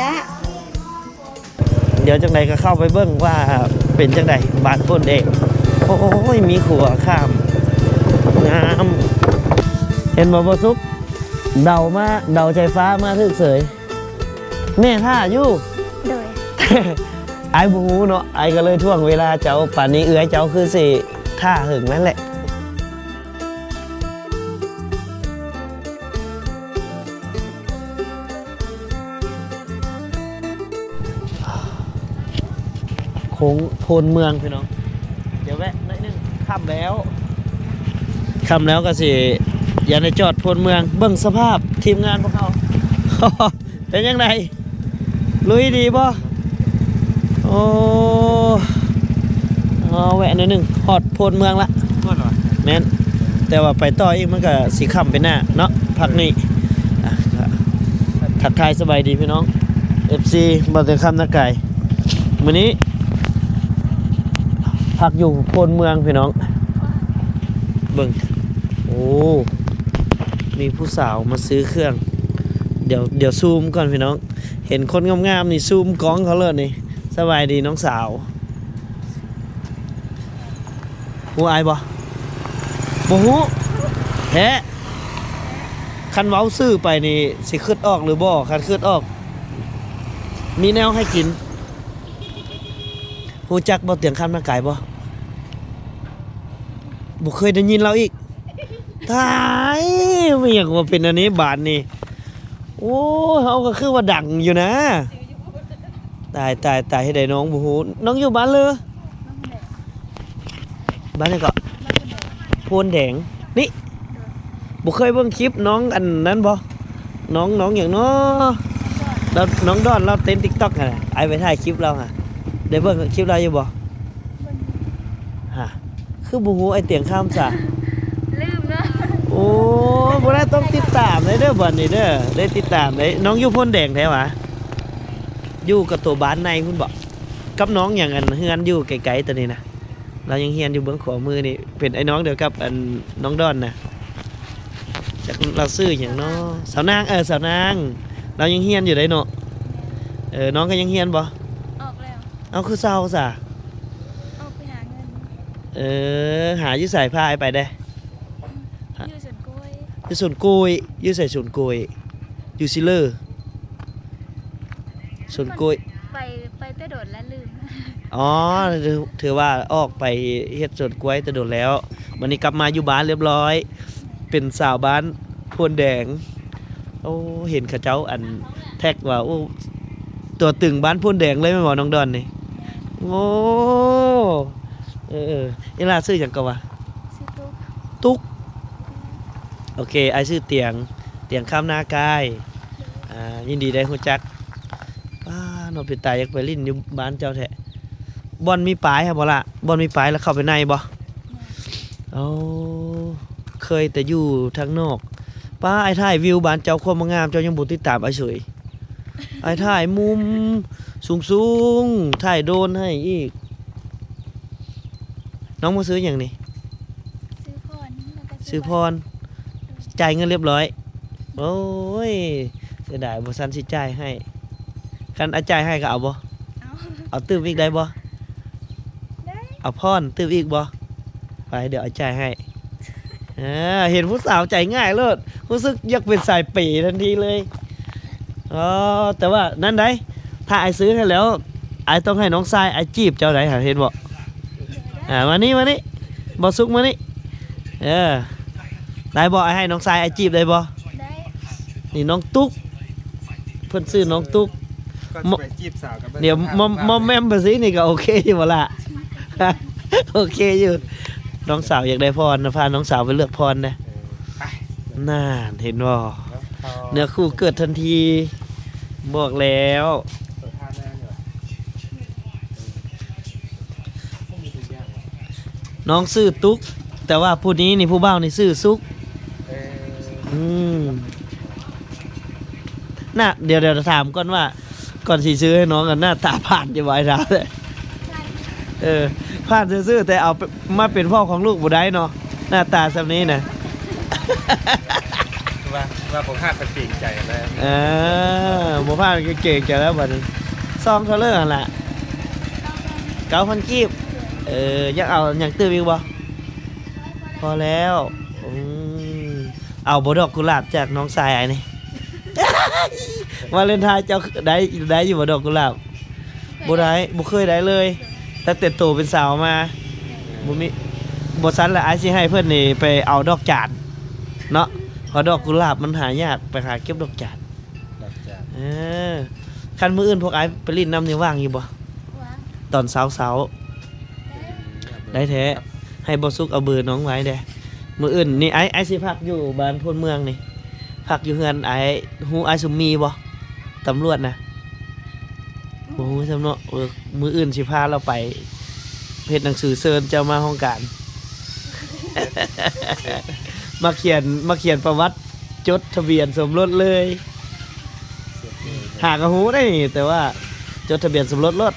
ລະ ດຽວຈັ່ງໃດກໍເຂົ້າໄປເບິ່ງວ່າເປັນຈັ່ງໃດ ບ້ານໂພນແດງ. ໂອ້ຍ ມີຂົວຂ້າມ ງາມ. ເຫັນບໍ່ ບໍ່ສຸກ? ເດົາມາ ເດົາໃຈຟ້າມາຖືກເສີຍ. ແມ່ຖ້າຢູ່. ໂດຍ. ອ້າຍບໍ່ຮູ້ເນາະ, ອ້າຍກໍເລີຍຖ່ວງເວລາເຈົ້າ. ປານນີ້ເອື້ອຍເຈົ້າຄືຊິຖ້າເຫິງນັ້ນແຫຼະ. ໂຄ້ງໂພນເມືອງພີ່ນ້ອງ, ດຽວແວະໜ້ອຍໜຶ່ງ. ຄ່ຳແລ້ວ ຄ່ຳແລ້ວກໍຊິຢ້ານໄດ້ຈອດໂພນເມືອງ. ເບິ່ງສະພາບທີມງານພວກເຮົາ ເປັນຈັ່ງໃດ? ລຸຍດີບໍ່? ໂອ້ ເອົາແວະໜ້ອຍໜຶ່ງ ຮອດໂພນເມືອງລະ. ຮອດແລ້ວຫວາ? ແມ່ນ, ແຕ່ວ່າໄປຕໍ່ອີກມັນກໍຊິຄ່ຳໄປໜ້າເນາະ ພັກນີ້. ອ່ະ ທັກທາຍສະບາຍດີພີ່ນ້ອງ ເອັຟຊີ ບ່າວແຕງຄຳນາກາຍ. ມື້ນີ້ພັກຢູ່ໂພນເມືອງພີ່ນ້ອງ. ເບິ່ງ ໂອ້ ມີຜູ້ສາວມາຊື້ເຄື່ອງ. ດຽວ ດຽວຊູມກ່ອນພີ່ນ້ອງ. ເຫັນຄົນງາມໆນີ້ ຊູມກ້ອງເຂົາເລີຍນີ້. ສະບາຍດີນ້ອງສາວ. ຮູ້ອ້າຍບໍ່? ບໍ່ຮູ້ແທ້. ຄັນເວົ້າຊື່ໄປນີ້ຊິຄິດອອກຫຼືບໍ່? ຄັນຄິດອອກ ມີແນວໃຫ້ກິນ. ຮູ້ຈັກບໍ່ ຕຽງຄຳນາກາຍບໍ່? ບໍ່ເຄີຍໄດ້ຍິນລາວອີກ. ຕາຍ ແມ່ນຫຍັງວ່າເປັນອັນນີ້ບາດນີ້. ໂອ້ຍ ເຮົາກໍຄືວ່າດັງຢູ່ນະ. ຕາຍ ຕາຍ ຕາຍ ເຮັດໃດນ້ອງບໍ່ຮູ້. ນ້ອງຢູ່ບ້ານເລີ? ບ້ານຫຍັງເກາະ? ໂພນແດງ. ນີ້ ບໍ່ເຄີຍເບິ່ງຄລິບນ້ອງອັນນັ້ນບໍ່? ນ້ອງ ນ້ອງຫຍັງເນາະ? ນ້ອງ ນ້ອງດອນ ລາວເຕັ້ນຕິກຕັອກຫັ້ນນະ. ອ້າຍໄປຖ່າຍຄລິບລາວຫາ. ໄດ້ເບິ່ງຄລິບລາວຢູ່ບໍ່? ຫາ ຄືບໍ່ຮູ້ອ້າຍຕຽງຄຳຊະ? ລືມເນາະ. ໂອ້ຍ ບໍ່ໄດ້ ຕ້ອງຕິດຕາມເດີ ເດີ ບັດນີ້ເດີ ໄດ້ຕິດຕາມເດ້. ນ້ອງຢູ່ໂພນແດງແທ້ຫວາ? ຢູ່ກັບໂຕບ້ານໃນພຸ້ນບໍ? ກັບນ້ອງຫຍັງ ອັນເຮືອນຢູ່ໃກ້ໆໂຕນີ້ນະ? ລາວຍັງຮຽນຢູ່ເບື້ອງຂວາມືນີ້ ເປັນອ້າຍນ້ອງດຽວກັບອັນນ້ອງດອນນະ. ຈັກລາວຊື່ຫຍັງເນາະ? ສາວນາງ ເອີ ສາວນາງ ລາວຍັງຮຽນຢູ່ເດ້ເນາະ. ເອີ ນ້ອງກໍຍັງຮຽນບໍ່? ອອກແລ້ວ. ເອົ້າ ຄືເຊົາຊະ? ອອກໄປຫາເງິນ. ເອີ ຫາຢູ່ໃສ? ພາອ້າຍໄປແດ່. ຢູ່ສວນກ້ວຍ. ຢູ່ສວນກ້ວຍ. ຢູ່ໃສສວນກ້ວຍ? ຢູ່ຊິເລີ ສວນກ້ວຍ. ໄປ ໄປແຕ່ດົນແລ້ວລືມ. ອໍ ຖື ຖືວ່າອອກໄປເຮັດສວນກ້ວຍແຕ່ດົນແລ້ວ. ບັດນີ້ກັບມາຢູ່ບ້ານລຽບລ້ອຍ ເປັນສາວບ້ານໂພນແດງ. ໂອ້ ເຫັນເຂົາເຈົ້າອັນແທັກວ່າ ໂອ້ ຕົວຕຶງບ້ານໂພນແດງເລີຍແມ່ນບໍ່ ນ້ອງດອນນີ້? ໂອ້ ເອີ ເອີ ອີ່ຫຼ້າຊື່ຫຍັງກໍວ່າ? ຊື່ຕຸກ. ຕຸກ. ໂອເຄ ອ້າຍຊື່ຕຽງ ຕຽງຄຳນາກາຍ. ອ່າ ຍິນດີໄດ້ຮູ້ຈັກ. ປ້າ ນ້ອງເປັນຕາຢາກໄປຫຼິ້ນຢູ່ບ້ານເຈົ້າແທ້. ບ່ອນມີປາຍຫັ້ນບໍ່ລະ? ບ່ອນມີປາຍແລ້ວເຂົ້າໄປໃນບໍ່? ໂອ້ ເຄີຍແຕ່ຢູ່ທາງນອກ. ປ້າ ອ້າຍຖ່າຍວິວບ້ານເຈົ້າຄວາມງາມ ເຈົ້າຍັງບໍ່ຕິດຕາມອ້າຍເສີຍ. ອ້າຍຖ່າຍມຸມສູງໆ ຖ່າຍໂດຣນໃຫ້ອີກ. ນ້ອງມາຊື້ຫຍັງນີ້? ຊື້ພອນ ແລ້ວກໍຊື້ ຊື້ພອນ. ຈ່າຍເງິນລຽບລ້ອຍ. ໂອ້ຍ ເສຍດາຍ ບໍ່ຊັ້ນຊິຈ່າຍໃຫ້. ຄັນອ້າຍຈ່າຍໃຫ້ກໍເອົາບໍ່? ເອົາ. ເອົາຕື່ມອີກໄດ້ບໍ່? ໄດ້. ເອົາພອນຕື່ມອີກບໍ່? ໄປ ດຽວອ້າຍຈ່າຍໃຫ້. ເອີ ເຫັນຜູ້ສາວໃຈງ່າຍໂລດ ຮູ້ສຶກຢາກເປັນສາຍເປທັນທີເລີຍ. ອໍ ແຕ່ວ່ານັ້ນໃດ໋ ຖ້າອ້າຍຊື້ໃຫ້ແລ້ວ ອ້າຍຕ້ອງໃຫ້ນ້ອງຊາຍອ້າຍຈີບເຈົ້າໃດ໋ ເຫັນບໍ່? ອ່າ ມານີ້ ມານີ້ ບໍ່ສຸກ ມານີ້. ເອີ ໄດ້ບໍ່? ອ້າຍໃຫ້ນ້ອງຊາຍອ້າຍຈີບໄດ້ບໍ່? ໄດ້. ນີ້ນ້ອງຕຸກ ເພິ່ນຊື່ນ້ອງຕຸກ. ກ່ອນຊິໄປຈີບສາວກໍເບິ່ງ ດຽວ ສະພາບ ມອມ ມອມແມມໄປຊິ ນີ້ກໍໂອເຄຢູ່ບໍ່ລະ? ໂອເຄຢູ່. ນ້ອງສາວຢາກໄດ້ພອນນະ ພານ້ອງສາວໄປເລືອກພອນນະ. ເອີ ໄປ. ນັ້ນ ເຫັນບໍ່? ເນື້ອຄູ່ເກີດທັນທີ ບອກແລ້ວ. ເປີດຮ້ານແລ້ວນີ້ຫວາ? ເອີ ນ້ອງຊື່ຕຸກ ແຕ່ວ່າຜູ້ນີ້ນີ້ ຜູ້ບ່າວນີ້ຊື່ສຸກ. ເອີ ອືມ ນະ ດຽວ ດຽວຖາມກ່ອນວ່າ ກ່ອນຊິຊື້ໃຫ້ນ້ອງ ໜ້າຕາຜ່ານຢູ່ບໍ່ ອ້າຍຖາມ. ເອີ ຜ່ານຊື່ໆ ແຕ່ເອົາມາເປັນພໍ່ຂອງລູກບໍ່ໄດ້ເນາະ ໜ້າຕາສ່ຳນີ້ນະ. ວ່າ ວ່າບໍ່ພາດກໍເກງໃຈແລ້ວ. ເອີ ບໍ່ພາດກໍເກງໃຈແລ້ວບັດນີ້. ຊອງເທົ່າເລີຫັ້ນລະ? ເກົ້າພັນກີບ. ເອີ ຢາກເອົາຫຍັງຕື່ມອີກບໍ່? ພໍແລ້ວ. ອືມ ເອົາບໍ່ດອກກຸຫຼາບຈາກນ້ອງຊາຍອ້າຍນີ້? ວາເລັນທາຍເຈົ້າໄດ້ ໄດ້ຢູ່ບໍ່ດອກກຸຫຼາບ? ບໍ່ໄດ້ ບໍ່ເຄີຍໄດ້ເລີຍ ຕັ້ງແຕ່ໂຕເປັນສາວມາ ບໍ່ມີ. ບໍ່ຊັ້ນລະ ອ້າຍຊິໃຫ້ເພິ່ນນີ້ໄປເອົາດອກຈານເນາະ ເພາະດອກກຸຫຼາບມັນຫາຍາກ ໄປຫາເກັບດອກຈານ ດອກຈານ. ເອີ ຄັນມື້ອື່ນພວກອ້າຍໄປຫຼິ້ນນຳນີ້ວ່າງຢູ່ບໍ່? ວ່າງ. ຕອນເຊົ້າໆ ໄດ້ແທ້. ໃຫ້ບໍ່ສຸກເອົາເບີນ້ອງໄວ້ແດ່. ມື້ອື່ນນີ້ອ້າຍ ອ້າຍຊິພັກຢູ່ບ້ານໂພນເມືອງນີ້ ພັກຢູ່ເຮືອນອ້າຍ. ຮູ້ອ້າຍສຸມມີບໍ່? ຕຳຫຼວດນະ ບໍ່ຮູ້ຊ້ຳເນາະ. ເອີ ມື້ອື່ນຊິພາລາວໄປເຮັດໜັງສືເຊີນເຈົ້າມາຫ້ອງການ ມາຂຽນ ມາຂຽນປະຫວັດຈົດທະບຽນສົມລົດເລີຍ. ຫາກໍຮູ້ໄດ້ນີ້ ແຕ່ວ່າຈົດທະບຽນສົມລົດໂລດ.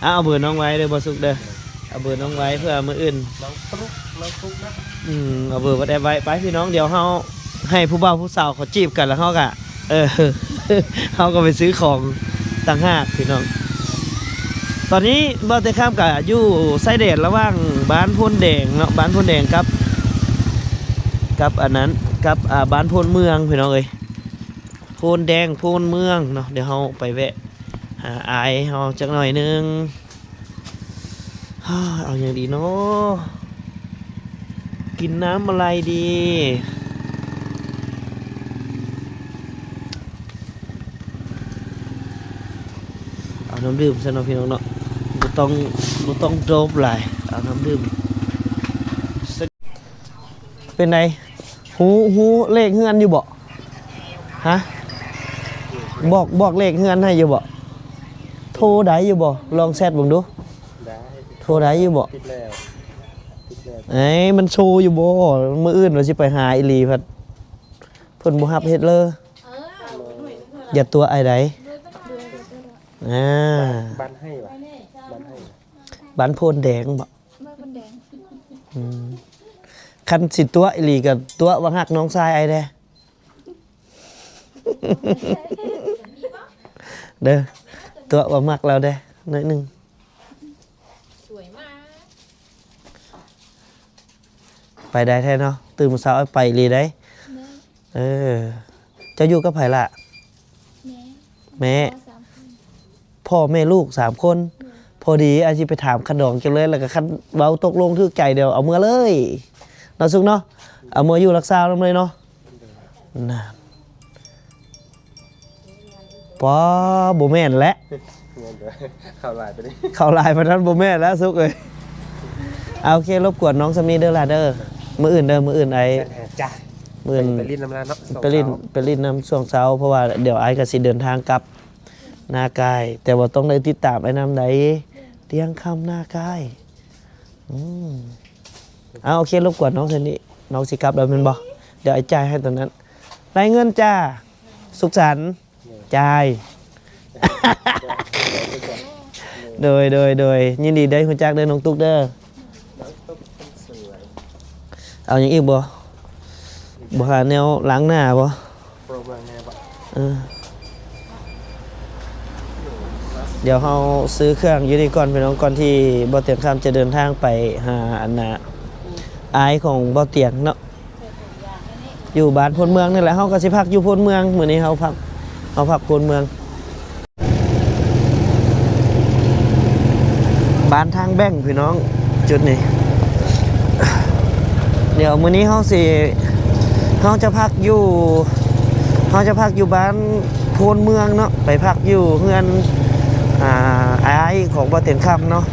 ເອົາ ເອົາເບີນ້ອງໄວ້ເດີບໍ່ສຸກເດີ ເອົາເບີນ້ອງໄວ້ເພື່ອມື້ອື່ນ ນ້ອງຟລຸກ ນ້ອງຟລຸກນະ. ອືມ ເອົາເບີວັອດແອັບໄວ້. ໄປພີ່ນ້ອງ ດຽວເຮົາໃຫ້ຜູ້ບ່າວຜູ້ສາວເຂົາຈີບກັນ ແລ້ວເຮົາກະ ເອີ ເຮົາກໍໄປຊື້ຂອງຕ່າງຫາກພີ່ນ້ອງ. ຕອນນີ້ບ່າວແຕງຄຳກະຢູ່ຊາຍແດນລະຫວ່າງບ້ານໂພນແດງເນາະ ບ້ານໂພນແດງກັບ ກັບອັນນັ້ນ ກັບ ອ່າ ບ້ານໂພນເມືອງພີ່ນ້ອງເອີຍ. ໂພນແດງ ໂພນເມືອງເນາະ. ດຽວເຮົາໄປແວະຫາອ້າຍເຮົາຈັກໜ້ອຍໜຶ່ງ. ເອົາຫຍັງດີເນາະ? ກິນນ້ຳອະໄລດີ? ເອົານ້ຳດື່ມຊະເນາະພີ່ນ້ອງເນາະ. ບໍ່ຕ້ອງ ບໍ່ຕ້ອງໂດບຫຼາຍ ເອົານ້ຳດື່ມ. ເປັນໃດ? ຮູ້ ຮູ້ເລກເຮືອນຢູ່ບໍ່? ຮະ? ບອກ ບອກເລກເຮືອນໃຫ້ຢູ່ບໍ່? ໂທໄດ້ຢູ່ບໍ່? ລອງແຊັດເບິ່ງດູ. ໄດ້. ໂທໄດ້ຢູ່ບໍ່? ຕິດແລ້ວ ຕິດແລ້ວ. ເອີຍ ມັນໂຊຢູ່ບໍ່? ມື້ອື່ນວ່າຊິໄປຫາອີ່ຫຼີ ພັດເພິ່ນບໍ່ຮັບເຮັດເລີ. ຢ່າຕົວະອ້າຍໃດ. ອ່າ ບ້ານໃຫ້ຫວາ? ບ້ານໃຫ້ຫວາ? ບ້ານໂພນແດງບໍ່? ບ້ານໂພນແດງ. ອືມ ຄັນຊິຕົວະອີ່ຫຼີກໍຕົວະວ່າຮັກນ້ອງຊາຍອ້າຍແດ່ ເດີ ຕົວະວ່າມັກລາວແດ່ໜ້ອຍໜຶ່ງ. ສວຍມາກ. ໄປໄດ້ແທ້ເນາະ ຕື່ນມື້ເຊົ້າໄປອີ່ຫຼີໄດ໋. ເອີ ເຈົ້າຢູ່ກັບໃຜລະ? ແມ່ ແມ່ ພໍ່ແມ່ລູກສາມຄົນ. ພໍດີອ້າຍຊິໄປຖາມຄ່າດອງເຈົ້າເລີຍ ແລ້ວກໍຄັນເວົ້າຕົກລົງຖືກໃຈ ດຽວເອົາເມືອເລີຍເນາະ ສຸກເນາະ. ເອົາເມືອຢູ່ລັກຊາວນຳເລີຍເນາະ. ນັ້ນ ປ້າ ບໍ່ແມ່ນແຫຼະ ເຂົ້າຫຼາຍປານນີ້ ເຂົ້າຫຼາຍປານນັ້ນບໍ່ແມ່ນແລ້ວ ສຸກເອີຍ. ເອົາ ໂອເຄ ລົບກວນນ້ອງສ່ຳນີ້ເດີຫຼ້າເດີ. ມື້ອື່ນເດີ ມື້ອື່ນອ້າຍ ມື້ອື່ນໄປຫຼິ້ນນຳລາວເນາະ ໄປຫຼິ້ນ ໄປຫຼິ້ນນຳຊ່ວງເຊົ້າ ເພາະວ່າດຽວອ້າຍກໍຊິເດີນທາງກັບນາກາຍ ແຕ່ວ່າຕ້ອງໄດ້ຕິດຕາມອ້າຍນຳໃດ໋ ທ່ຽງຄ່ຳນາກາຍ. ອືມ ເອົາ ໂອເຄ ລົບກວນນ້ອງເທື່ອນີ້ ນ້ອງຊິກັບແລ້ວແມ່ນບໍ່? ດຽວອ້າຍຈ່າຍໃຫ້ຕອນນັ້ນ. ໄດ້ເງິນຈ້າ ສຸກສັນ ຈ່າຍ. ໂດຍ ໂດຍ ໂດຍ ຍິນດີໄດ້ຮູ້ຈັກເດີນ້ອງຕຸກເດີ. ເອົາຫຍັງອີກບໍ່? ບໍ່ຫາແນວລ້າງໜ້າບໍ່? ເອີ ດຽວເຮົາຊື້ເຄື່ອງຢູ່ນີ້ກ່ອນພີ່ນ້ອງ ກ່ອນທີ່ບ່າວຕຽງຄຳຈະເດີນທາງໄປຫາອັນນ່າ ອ້າຍຂອງບ່າວຕຽງເນາະ ຢູ່ບ້ານໂພນເມືອງນີ້ແຫຼະ. ເຮົາກໍຊິພັກຢູ່ໂພນເມືອງ ມື້ນີ້ເຮົາພັກ ເຮົາພັກໂພນເມືອງ. ບ້ານທາງແບ່ງພີ່ນ້ອງ ຈຸດນີ້. ດຽວມື້ນີ້ເຮົາຊິ ເຮົາຈະພັກຢູ່ ເຮົາຈະພັກຢູ່ບ້ານໂພນເມືອງເນາະ ໄປພັກຢູ່ເຮືອນ ອ່າ ອ້າຍຂອງບ່າວຕຽງຄຳເນາະ.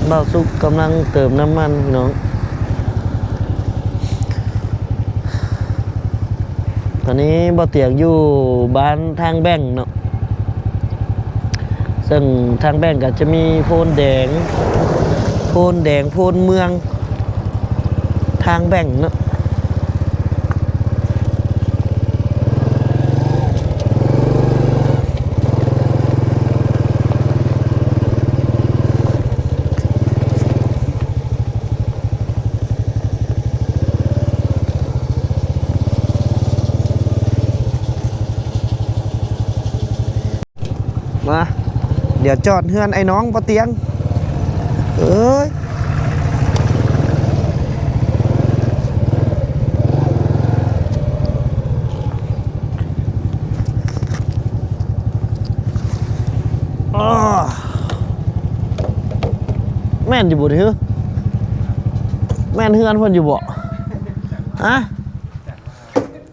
ບ່າວສຸກກຳລັງເຕີມນ້ຳມັນພີ່ນ້ອງ. ຕອນນີ້ບ່າວຕຽງຢູ່ບ້ານທາງແບ່ງເນາະ ເຊິ່ງທາງແບ່ງກໍຈະມີໂພນແດງ ໂພນແດງ ໂພນເມືອງ ທາງແບ່ງເນາະ. ມາ ດຽວຈອດເຮືອນໄອ້ນ້ອງບໍ່ຕຽງ ເອີຍ ອ້າ ແມ່ນຢູ່ບໍ່ນີ້? ແມ່ນເຮືອນເພິ່ນຢູ່ບໍ່? ຮະ?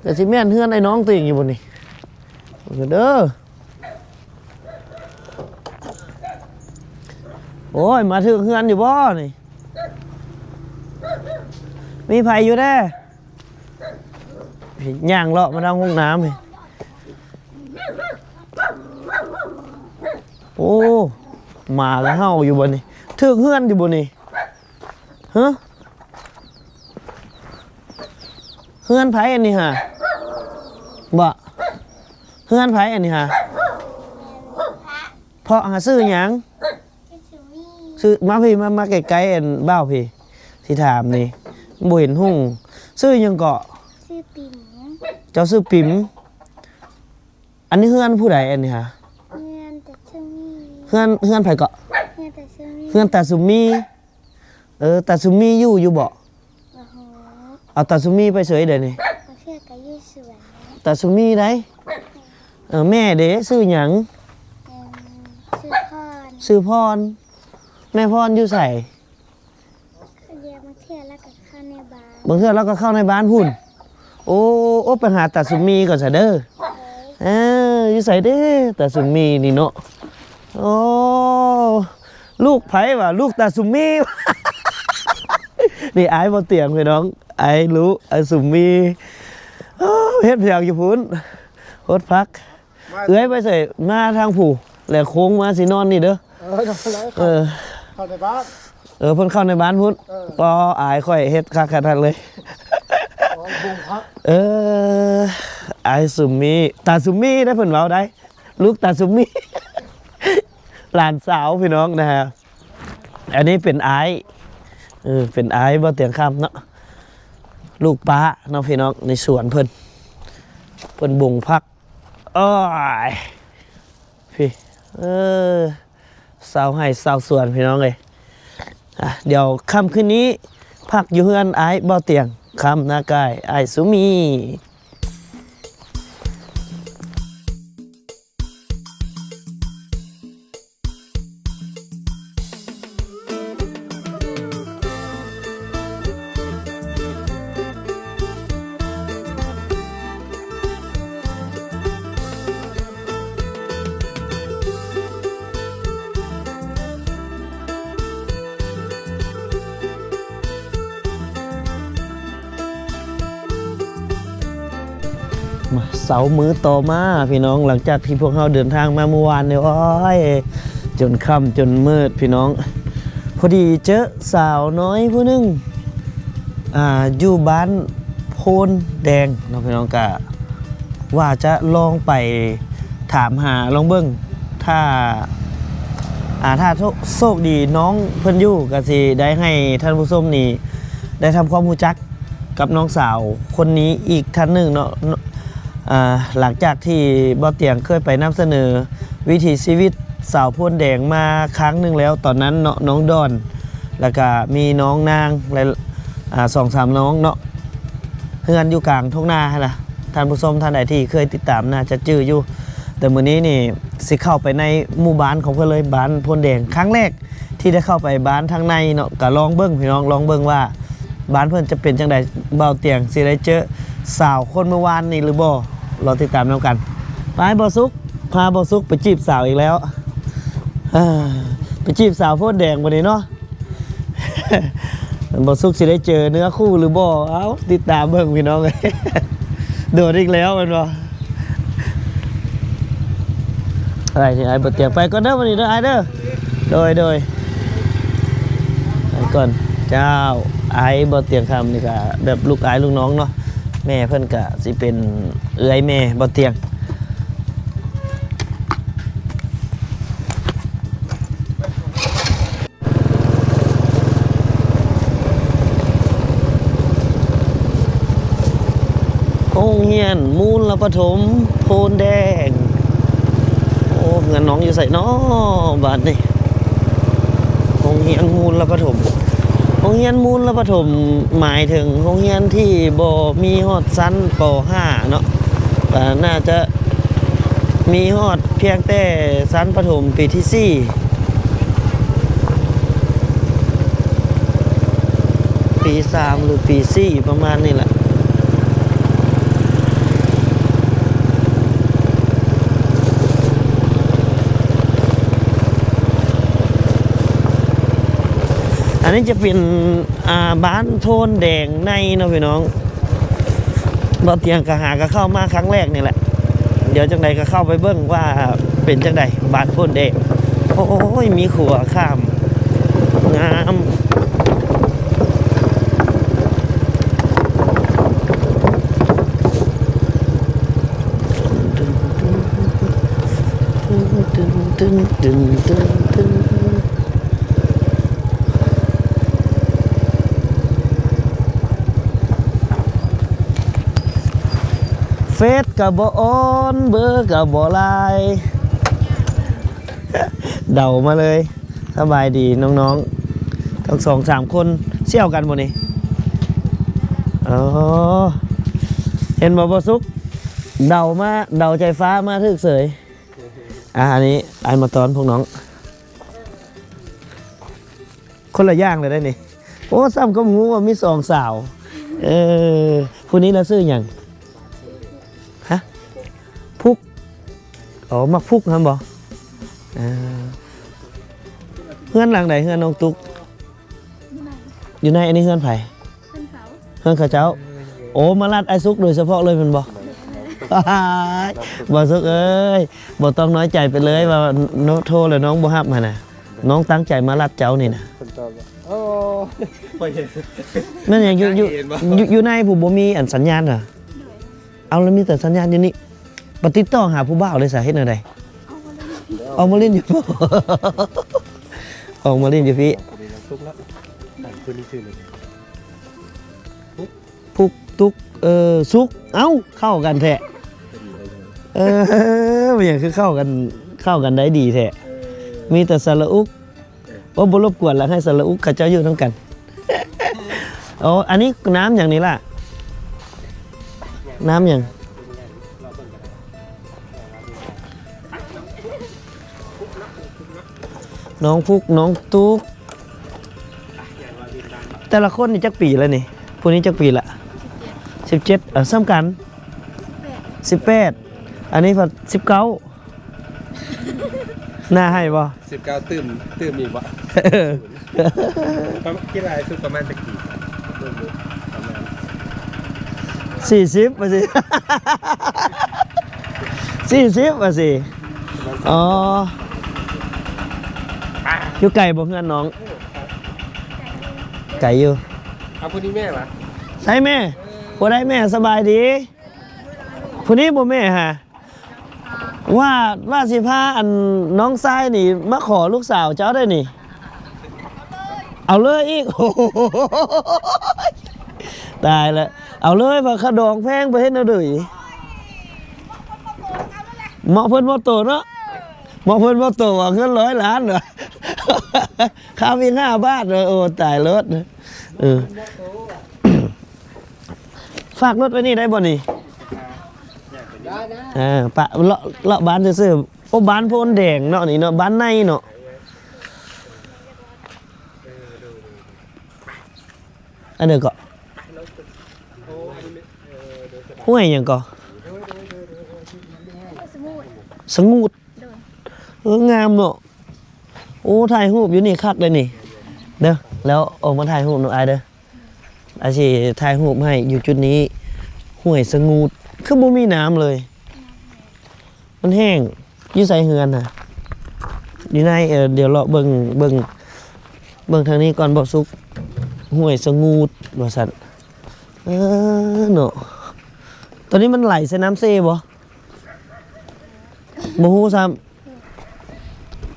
ກະຊິແມ່ນເຮືອນໄອ້ນ້ອງຕົວເອງຢູ່ບໍ່ນີ້? ເບິ່ງເດີ. ໂອ້ຍ ມາຖືກເຮືອນຢູ່ບໍ່ນີ້? ມີໃຜຢູ່ແດ່? ຍ່າງເລາະມາທາງຫ້ອງນ້ຳນີ້. ໂອ້ ໝາກະເຫົ່າຢູ່ບໍ່ນີ້? ຖືກເຮືອນຢູ່ບໍ່ນີ້? ຮະ? ເຮືອນໃຜອັນນີ້ຫາ? ບໍ່ ເຮືອນໃຜອັນນີ້ຫາ? ເພາະຫາ ຊື່ຫຍັງ? ຊື່ ມາພີ້ ມາ ມາໃກ້ໆ ອັນບ່າວພີ້ ຊິຖາມນີ້ ບໍ່ເຫັນຫຸ່ງ. ຊື່ຫຍັງເກາະ? ຊື່ປິມ. ເຈົ້າຊື່ປິມ. ອັນນີ້ເຮືອນຜູ້ໃດອັນນີ້ຫາ? ເຮືອນຕາສຸມີ. ເຮືອນ ເຮືອນໃຜເກາະ? ເຮືອນຕາສຸມີ. ເຮືອນຕາສຸມີ. ເອີ ຕາສຸມີຢູ່ ຢູ່ບໍ່? ບໍ່ຮູ້. ເອົາ ຕາສຸມີໄປໃສເດນີ້? ບາງເທື່ອກະຢູ່ສວນ. ຕາສຸມີໃດ? ເອີ ແມ່ເດ ຊື່ຫຍັງ? ເອີ ຊື່ພອນ. ຊື່ພອນ. ແມ່ພອນຢູ່ໃສ? ດຽວບາງເທື່ອລາວກະເຂົ້າໃນບ້ານ. ບາງເທື່ອລາວກະເຂົ້າໃນບ້ານພຸ້ນ. ໂອ້ ໂອ້ ໄປຫາຕາສຸມມີກ່ອນຊະເດີ. ເອີ ຢູ່ໃສເດຕາສຸມມີນີ້ເນາະ? ໂອ້ ລູກໃຜຫວາ? ລູກຕາສຸມມີ. ນີ້ອ້າຍບໍ່ຕຽງພີ່ນ້ອງ ອ້າຍລຸ ອ້າຍສຸມມີ. ໂອ້ ເຮັດຫຍັງຢູ່ພຸ້ນ? ຫົດຜັກ. ມາ ເອື້ອຍໄປໃສ? ມາທາງຜູ້ ແລະໂຄ້ງມາຊິນອນນີ້ເດີ. ເອີ ນອນແລ້ວ ເອີ ເຂົ້າໃນບ້ານ. ເອີ ເພິ່ນເຂົ້າໃນບ້ານພຸ້ນ. ເອີ ປໍ ອາຍຂ້ອຍເຮັດຄັກຂະໜາດເລີຍ. ໂອ້ຍ ບຸ້ງພັກ. ເອີ ອ້າຍສຸມມີ ຕາສຸມມີໄດ໋ ເພິ່ນເວົ້າໄດ໋ ລູກຕາສຸມມີ ຫຼານສາວພີ່ນ້ອງນະ. ອັນນີ້ເປັນອ້າຍ ເອີ ເປັນອ້າຍບໍ່ຕຽງຄຳເນາະ ລູກປ້າເນາະພີ່ນ້ອງ. ໃນສວນເພິ່ນ ເພິ່ນບຸ້ງພັກ. ໂອ້ຍ ພີ້ ເອີ ຊາວໄຮ່ຊາວສວນພີ່ນ້ອງເອີຍ. ອ່ະ ດຽວຄ່ຳຄືນນີ້ ພັກຢູ່ເຮືອນອ້າຍບໍ່ຕຽງຄຳ ນາກາຍ ອ້າຍສຸມີ. ມາ ເຊົ້າມື້ຕໍ່ມາພີ່ນ້ອງ ຫຼັງຈາກທີ່ພວກເຮົາເດີນທາງມາມື້ວານນີ້ ໂອ້ຍ ຈົນຄ່ຳຈົນມືດພີ່ນ້ອງ. ພໍດີເຈີສາວນ້ອຍຜູ້ໜຶ່ງ ອ່າ ຢູ່ບ້ານໂພນແດງເນາະພີ່ນ້ອງ ກະວ່າຈະລອງໄປຖາມຫາລອງເບິ່ງ ຖ້າ ອ່າ ຖ້າໂຊກດີນ້ອງເພິ່ນຢູ່ ກະຊິໄດ້ໃຫ້ທ່ານຜູ້ຊົມນີ້ໄດ້ທຳຄວາມຮູ້ຈັກ ກັບນ້ອງສາວຄົນນີ້ອີກທ່ານໜຶ່ງເນາະ. ອ່າ ຫຼັງຈາກທີ່ບ່າວຕຽງເຄີຍໄປນຳສະເໜີວິຖີຊີວິດສາວໂພນແດງມາຄັ້ງໜຶ່ງແລ້ວ ຕອນນັ້ນເນາະ ນ້ອງດອນ ແລ້ວກະມີນ້ອງນາງ ແລະ ອ່າ ສອງສາມນ້ອງເນາະ ເຮືອນຢູ່ກາງທົ່ງນາຫັ້ນນະ. ທ່ານຜູ້ຊົມທ່ານໃດທີ່ເຄີຍຕິດຕາມໜ້າຈະຈື່ຢູ່. ແຕ່ມື້ນີ້ນີ້ຊິເຂົ້າໄປໃນໝູ່ບ້ານຂອງເພິ່ນເລີຍ ບ້ານໂພນແດງ ຄັ້ງແລກ ທີ່ໄດ້ເຂົ້າໄປບ້ານທາງໃນເນາະ ກະລອງເບິ່ງພີ່ນ້ອງ ລອງເບິ່ງວ່າບ້ານເພິ່ນຈະເປັນຈັ່ງໃດ ບ່າວຕຽງຊິໄດ້ເຈີສາວຄົນເມື່ອວານນີ້ຫຼືບໍ່ ລໍຕິດຕາມນຳກັນ. ໄປ ບ່າວສຸກ ພາບ່າວສຸກໄປຈີບສາວອີກແລ້ວ. ເອີ ໄປຈີບສາວໂພນແດງບັດນີ້ເນາະ ບ່າວສຸກຊິໄດ້ເຈີເນື້ອຄູ່ຫຼືບໍ່ ເອົ້າ ຕິດຕາມເບິ່ງພີ່ນ້ອງເອີຍ. ໂດນອີກແລ້ວແມ່ນບໍ່? ໄປ ອ້າຍບໍ່ຕຽງ ໄປກ່ອນເດີ ມື້ນີ້ເດີ ອ້າຍເດີ. ໂດຍ ໂດຍ ໄປກ່ອນ. ເຈົ້າ ອ້າຍບໍ່ຕຽງຄຳນີ້ກະແບບລູກອ້າຍລູກນ້ອງເນາະ ແມ່ເພິ່ນກະຊິເປັນເອື້ອຍແມ່ບໍ່ຕຽງ. ໂຮງຮຽນມູນລະປະຖົມໂພນແດງ. ໂອ້ ເຮືອນນ້ອງຢູ່ໃສນໍບາດນີ້? ໂຮງຮຽນມູນລະປະຖົມ. ໂຮງຮຽນມູນລະປະຖົມໝາຍເຖິງໂຮງຮຽນທີ່ບໍ່ມີຮອດຊັ້ນ ປໍຫ້າ ເນາະ, ກໍໜ້າຈະມີຮອດພຽງແຕ່ຊັ້ນປະຖົມປີທີສີ່ ປີສາມ ຫຼື ປີສີ່ ປະມານນີ້ແຫຼະ. ອັນນີ້ຈະເປັນ ອ່າ ບ້ານໂພນແດງໃນເນາະພີ່ນ້ອງ. ບ່າວຕຽງກໍຫາກໍເຂົ້າມາຄັ້ງແລກນີ້ແຫຼະ. ດຽວຈັ່ງໃດກໍເຂົ້າໄປເບິ່ງວ່າເປັນຈັ່ງໃດບ້ານໂພນແດງ. ໂອ້ຍ ມີຂົວຂ້າມ ງາມ. ເຟສກໍບໍ່ອ່ອນ ເບີກໍບໍ່ຫຼາຍ ເດົາມາເລີຍ. ສະບາຍດີນ້ອງໆ ທັງສອງສາມຄົນ. ສ່ຽວກັນບໍ່ນີ້? ອໍ ເຫັນບໍ່ ບໍ່ສຸກ ເດົາມາ ເດົາໃຈຟ້າມາຖືກເສີຍ. ອ່າ ອັນນີ້ອ້າຍມາຕ້ອນພວກນ້ອງ. ຄົນລະຢ່າງເລີຍໄດ໋ນີ້. ໂອ້ ຊ້ຳກໍຮູ້ວ່າມີສອງສາວ. ເອີ ຜູ້ນີ້ລະຊື່ຫຍັງ? ຮະ? ພຸກ. ອໍ ໝາກພຸກຫັ້ນບໍ່? ເອີ ເຮືອນຫຼັງໃດ ເຮືອນນ້ອງຕຸກ? ຢູ່ໃນ ອັນນີ້ເຮືອນໃຜ? ເຮືອນເຂົາ ເຮືອນເຂົາເຈົ້າ. ໂອ້ ມາລັດອ້າຍສຸກໂດຍສະເພາະເລີຍແມ່ນບໍ່? ບໍ່ສຸກເອີຍ ບໍ່ຕ້ອງນ້ອຍໃຈໄປເລີຍວ່າໂທແລ້ວນ້ອງບໍ່ຮັບຫັ້ນນະ. ນ້ອງຕັ້ງໃຈມາລັດເຈົ້ານີ້ນະ. ໂອ້ ແມ່ນຫຍັງ ຢູ່ ຢູ່ ຢູ່ໃນຜູ້ບໍ່ມີອັນສັນຍານຫວາ? ເອົາ ລະມີແຕ່ສັນຍານຢູ່ນີ້. ໄປຕິດຕໍ່ຫາຜູ້ບ່າວເລີຍສາ ເຮັດແນວໃດ? ອອກມາຫຼິ້ນຢູ່ ອອກມາຫຼິ້ນຢູ່ພີ້. ພຸກ ຕຸກ ເອີ ສຸກ. ເອົ້າ ເຂົ້າກັນແທ້. ເອີ ມັນຫຍັງຄືເຂົ້າກັນ ເຂົ້າກັນໄດ້ດີແທ້. ມີແຕ່ສະຫຼະອຸກ. ໂອ້ ບໍ່ລົບກວນລະ ໃຫ້ສະຫຼະອຸກເຂົາເຈົ້າຢູ່ນຳກັນ. ໂອ້ ອັນນີ້ນ້ຳຫຍັງນີ້ລະ? ນ້ຳຫຍັງ? ນ້ອງພຸກ ນ້ອງຕຸກ. ແຕ່ລະຄົນນີ້ຈັກປີລະນີ້? ຜູ້ນີ້ຈັກປີລະ? ສິບເຈັດ. ເອີ ສ່ຳກັນ ສິບແປດ. ອັນນີ້ພັດສິບເກົ້າ. ໜ້າໃຫ້ບໍ່? ສິບເກົ້າຕື່ມ ຕື່ມອີກບໍ່? ເອີ ປະມານ ຄິດວ່າອາຍຸປະມານຈັກປີ? ປະມານ ສີ່ສິບວ່າຊິ ສີ່ສິບວ່າຊິ. ອໍ ຢູ່ໄກບໍ່ເຮືອນນ້ອງ? ໄກຢູ່. ເອົາ ຜູ້ນີ້ແມ່ຫວາ? ໃສແມ່? ຜູ້ໃດແມ່? ສະບາຍດີ. ຜູ້ນີ້ບໍ່ແມ່ຫາ? ວ່າ ວ່າຊິພາອັນນ້ອງຊາຍນີ້ມາຂໍລູກສາວເຈົ້າໄດ໋ນີ້. ເອົາເລີຍອີກ. ໂອ້ຍ ຕາຍລະ. ເອົາເລີຍ ເພາະຄ່າດອງແພງ ໄປເຮັດແນວໃດ? ເໝາະເພິ່ນເໝາະໂຕເນາະ. ເໝາະເພິ່ນເໝາະໂຕ ເອົາເງິນຮ້ອຍລ້ານ ເອົາ ຄ່າວິກຫ້າບາດ. ໂອ້ ຕາຍໂລດ. ເອີ ຝາກລົດໄວ້ນີ້ໄດ້ບໍ່ນີ້? ໄດ້ ໄດ້. ເອີ ປະ ເລາະ ເລາະບ້ານຊື່ໆ. ໂອ້ ບ້ານໂພນແດງເນາະນີ້ເນາະ ບ້ານໃນເນາະ. ອັນໃດເກາະ? ຫ້ວຍຫຍັງເກາະ? ສະຫງູດ. ໂດຍ. ເອີ ງາມເນາະ. ໂອ້ ຖ່າຍຮູບຢູ່ນີ້ຄັກເດ້ນີ້ ເດີ. ແລ້ວອອກມາຖ່າຍຮູບນຳອ້າຍເດີ. ອາຊິຖ່າຍຮູບໃຫ້ຢູ່ຈຸດນີ້. ຫ້ວຍສະຫງູດ ຄືບໍ່ມີນ້ຳເລີຍ? ມັນແຫ້ງ. ຢູ່ໃສເຮືອນນະ? ຢູ່ໃນ. ເອີ ດຽວເລາະເບິ່ງ ເບິ່ງ ເບິ່ງທາງນີ້ກ່ອນ ບໍ່ສຸກ. ຫ້ວຍສະຫງູດວ່າຊັ້ນ. ເອີ ເນາະ. ຕອນນີ້ມັນໄຫຼໃສ່ນ້ຳເຊບໍ່? ບໍ່ຮູ້ຊ້ຳ.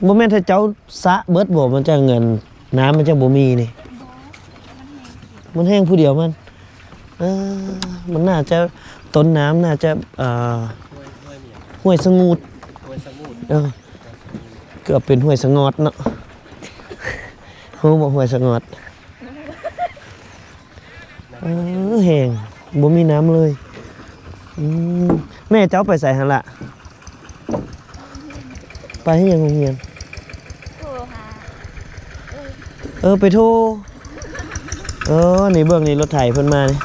ບໍ່ແມ່ນຖ້າເຈົ້າສະເບິດບໍ່ ມັນຈັ່ງ ອັນ ນ້ຳມັນຈັ່ງບໍ່ມີນີ້? ມັນແຫ້ງຜູ້ດຽວມັນ. ເອີ ມັນໜ້າຈະ ຕົ້ນນ້ຳໜ້າຈະ ເອີ ຫ້ວຍ ຫ້ວຍສະຫງູດ. ຫ້ວຍສະຫງູດ. ເອີ ເກືອບເປັນຫ້ວຍສະຫງອດເນາະ. ຮູ້ບໍ່ ຫ້ວຍສະຫງອດ? ເອີ ແຫ້ງ ບໍ່ມີນ້ຳເລີຍ. ອືມ ແມ່ເຈົ້າໄປໃສຫັ້ນລະ? ໄປເຮັດຫຍັງໂຮງຮຽນ? ໂທຫາ ເອີ ໄປໂທ. ເອີ ນີ້ເບິ່ງນີ້ ລົດໄຖເພິ່ນມານີ້.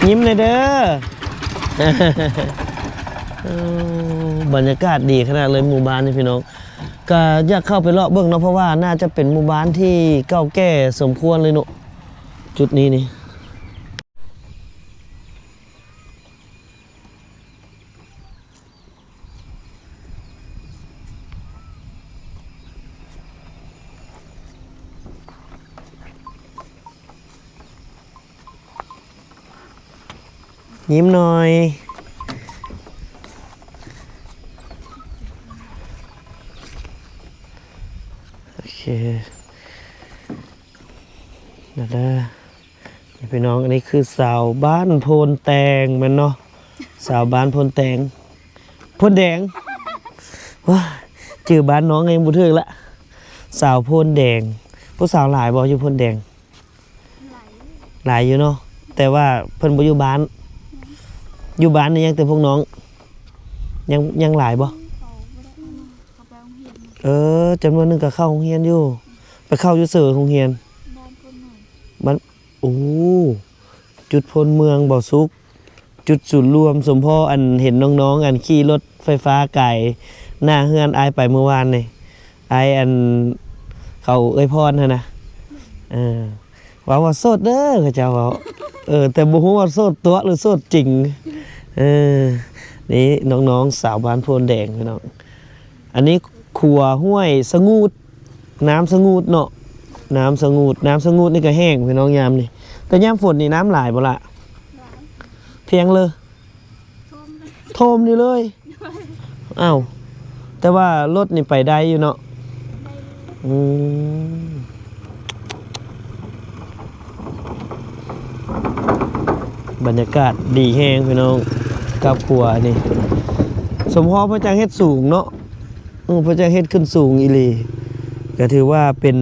ຍິ້ມແດ່ເດີ. ເອີ ບັນຍາກາດດີຂະໜາດເລີຍ ໝູ່ບ້ານນີ້ພີ່ນ້ອງ. ກະຢາກເຂົ້າໄປເລາະເບິ່ງເນາະ ເພາະວ່າໜ້າຈະເປັນໝູ່ບ້ານທີ່ເກົ່າແກ່ສົມຄວນເລີຍເນາະ ຈຸດນີ້ນີ້. ຍິ້ມໜ່ອຍ. ໂອເຄ ນັ້ນລະພີ່ນ້ອງ ອັນນີ້ຄືສາວບ້ານໂພນແຕງແມ່ນເນາະ? ສາວບ້ານໂພນແຕງ ໂພນແດງ. ວ້າ ຈື່ບ້ານນ້ອງຍັງບໍ່ຖືກລະ. ສາວໂພນແດງ ຜູ້ສາວຫຼາຍບໍ່ຢູ່ໂພນແດງ? ຫຼາຍຢູ່ເນາະ ແຕ່ວ່າເພິ່ນບໍ່ຢູ່ບ້ານ. ຢູ່ບ້ານນີ້ຍັງແຕ່ພວກນ້ອງ ຍັງ ຍັງຫຼາຍບໍ່? ເອີ ຈຳນວນໜຶ່ງກໍເຂົ້າໂຮງຮຽນຢູ່. ໄປເຂົ້າຢູ່ເສີໂຮງຮຽນ? ບ້ານ ໂອ້ ຈຸດໂພນເມືອງ ບໍ່ສຸກ. ຈຸດສູນລວມສົມພໍ ອັນເຫັນນ້ອງໆ ອັນຂີ່ລົດໄຟຟ້າກາຍໜ້າເຮືອນອ້າຍໄປມື້ວານນີ້ ອ້າຍອັນເຂົາເອື້ອຍພອນຫັ້ນນະ. ເອີ ເວົ້າວ່າໂສດເດີ ເຂົາເຈົ້າເວົ້າ. ເອີ ແຕ່ບໍ່ຮູ້ວ່າໂສດຕົວະ ຫຼື ໂສດຈິງ. ເອີ ນີ້ນ້ອງໆ ສາວບ້ານໂພນແດງພີ່ນ້ອງ. ອັນນີ້ຂົວຫ້ວຍສະຫງູດ ນ້ຳສະຫງູດເນາະ ນ້ຳສະຫງູດ ນ້ຳສະຫງູດນີ້ກໍແຫ້ງພີ່ນ້ອງຍາມນີ້. ແຕ່ຍາມຝົນນີ້ນ້ຳຫຼາຍບໍ່ລະ? ຫຼາຍ ພຽງເລີຍ ຖ້ວມເລີຍ ຖ້ວມນີ້ເລີຍ. ອ້າວ ແຕ່ວ່າລົດນີ້ໄປໄດ້ຢູ່ເນາະ? ໄດ້ຢູ່. ອືມ ບັນຍາກາດດີແຮງພີ່ນ້ອງ ກັບຂົວນີ້ ສົມພໍພະຈັງເຮັດສູງເນາະ. ເອີ ເພິ່ນຈະເຮັດຂຶ້ນສູງອີ່ຫຼີ ກໍຖືວ່າເປັນ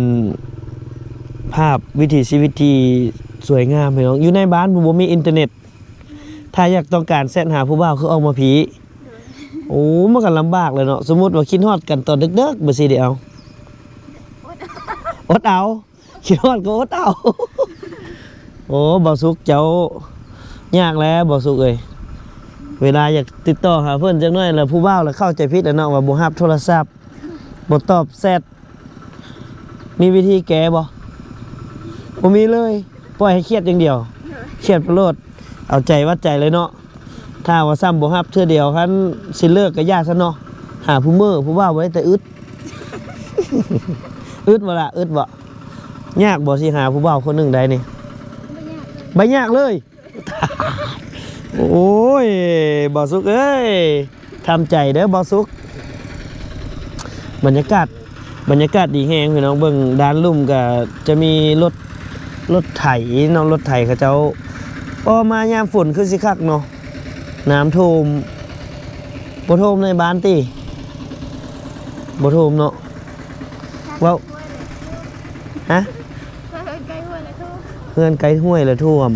ພາບວິຖີຊີວິດທີ່ສວຍງາມພີ່ນ້ອງ. ຢູ່ໃນບ້ານບໍ່ມີອິນເຕີເນັດ ຖ້າຢາກຕ້ອງການແຊັດຫາຜູ້ບ່າວຄືອອກມາພີ້. ໂອ້ ມັນກໍລຳບາກແຫຼະເນາະ. ສົມມຸດວ່າຄິດຮອດກັນຕອນເດິກໆ ບໍ່ຊິໄດ້ເອົາ ອົດເອົາ. ຄິດຮອດກໍອົດເອົາ. ໂອ້ ບ່າວສຸກເຈົ້າ ຍາກແລ້ວບ່າວສຸກເອີຍ. ເວລາຢາກຕິດຕໍ່ຫາເພິ່ນຈັກໜ້ອຍລະ ຜູ້ບ່າວລະເຂົ້າໃຈຜິດລະເນາະ ວ່າບໍ່ຮັບໂທລະສັບ ບໍ່ຕອບແຊັດ. ມີວິທີແກ້ບໍ່? ບໍ່ມີເລີຍ ປ່ອຍໃຫ້ຄຽດຢ່າງດຽວ. ຄຽດໂລດ ເອົາໃຈວັດໃຈເລີຍເນາະ. ຖ້າວ່າຊ້ຳບໍ່ຮັບເທື່ອດຽວ ຄັນຊິເລີກກໍຢ່າຊະເນາະ. ຫາຜູ້ເມີຜູ້ບ່າວໄວ້ແຕ່ອຶດ. ອຶດບໍ່ລະ? ອຶດບໍ່? ຍາກບໍ່ຊິຫາຜູ້ບ່າວຄົນໜຶ່ງໄດ້ນີ້? ບໍ່ຍາກເລີຍ ບໍ່ຍາກເລີຍ. ໂອ້ຍ ບ່າວສຸກເອີຍ ທຳໃຈເດີບ່າວສຸກ. ບັນຍາກາດ ບັນຍາກາດດີແຮງພີ່ນ້ອງ. ເບິ່ງດ້ານລຸ່ມກໍຈະມີລົດ ລົດໄຖເນາະ ລົດໄຖເຂົາເຈົ້າ. ໂອ້ ມາຍາມຝົນຄືຊິຄັກເນາະ. ນ້ຳຖ້ວມ ບໍ່ຖ້ວມໃນບ້ານຕິ? ບໍ່ຖ້ວມເນາະ. ເວົ້າ ຮະ? ເຮືອນໃກ້ຫ້ວຍລະຖ້ວມ. ເຮືອນໃກ້ຫ້ວຍລະຖ້ວມ.